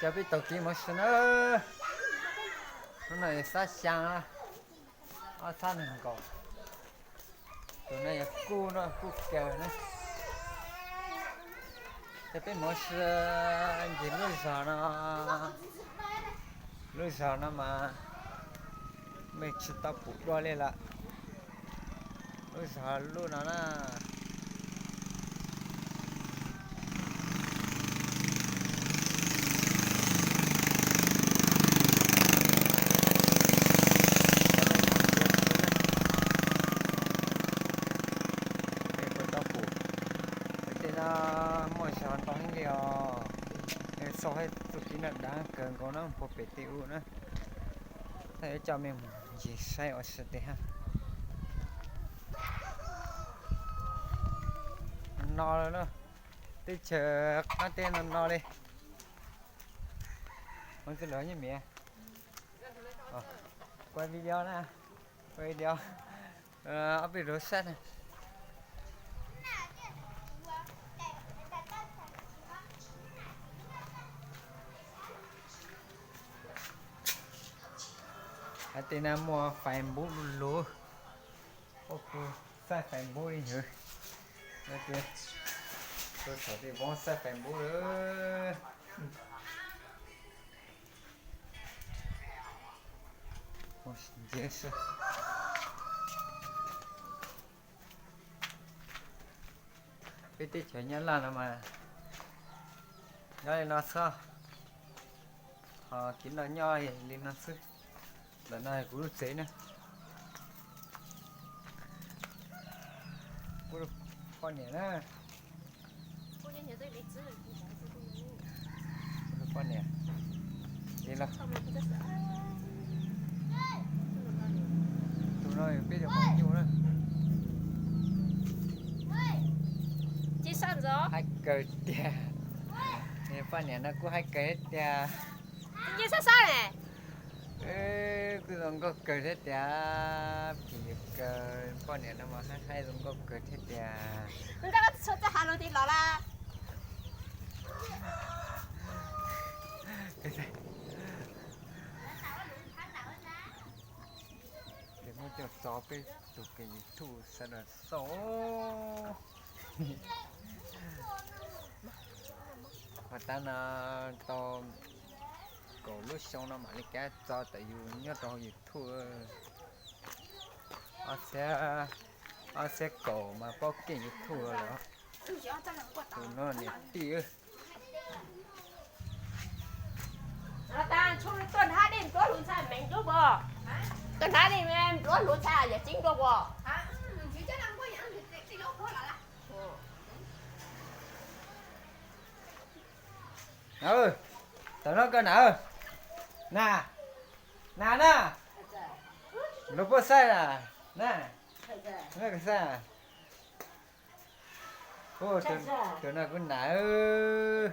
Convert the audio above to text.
Cov peb tau kev mov si na, hnub no yog xab xyaa, ob xab nees nkaum. Tus no yog kuj no, kuj kaws na. Cov peb mov si ncig lub zos no, lub zos no mas mej tsis tau pum dua li lawm. Lub zos lub no na. Mej puas tau pum, tej no muaj zog ntau heev li os. Xauj hab txuj kev no dav kawg nkaus na, puag pem tej ub na. Thaum ib coj mej mus ncig saib ua si tej hab. No lawm na, teb chaws qab teb no no li. Ua ntej lawm nyob miv, kuaj video na, kuaj video, ob peb lub sab na. Hais tias na muaj Facebook lug, kuv xaij Facebook li ntawd. Hais tias kuv thaum tej voob xaij Facebook lawm. Nce xwb. Peb teb chaws Nyab Laj no mas nyob li no xwb, ho kev noj nyob li no xwb. Ntawm no kuv lub tsev na. Kuv poj niam na. Kuv poj niam li los. Tus no peb cov phooj ywg na. Haib kawg tiag. Poj niam no kuj haib kawg tiag. Kuj zoo nkauj kawg thiab tiag. Phim yus kawg, poj niam no mas haib zoo nkauj kawg thiab tiag. Ces muab coj tso peb tus kênh YouTube sawv daws xauj. Qhov tag no tau kaum lub xyoo no mam li kav tso tawm yus nyob rau YouTube. Ob txhiab, ob txhiab kaum mas paub keej YouTube lawm. Tus no niam tij. Tuaj hnab dej npluab hluv ntxhais meem ncuab puas? Tuaj hnab dej npluab hluv ntxhais yog ceeb dua puas? Tam no koj na, na, na na, luag puab xaij na, na, koj xaij. Tus no kuv nam.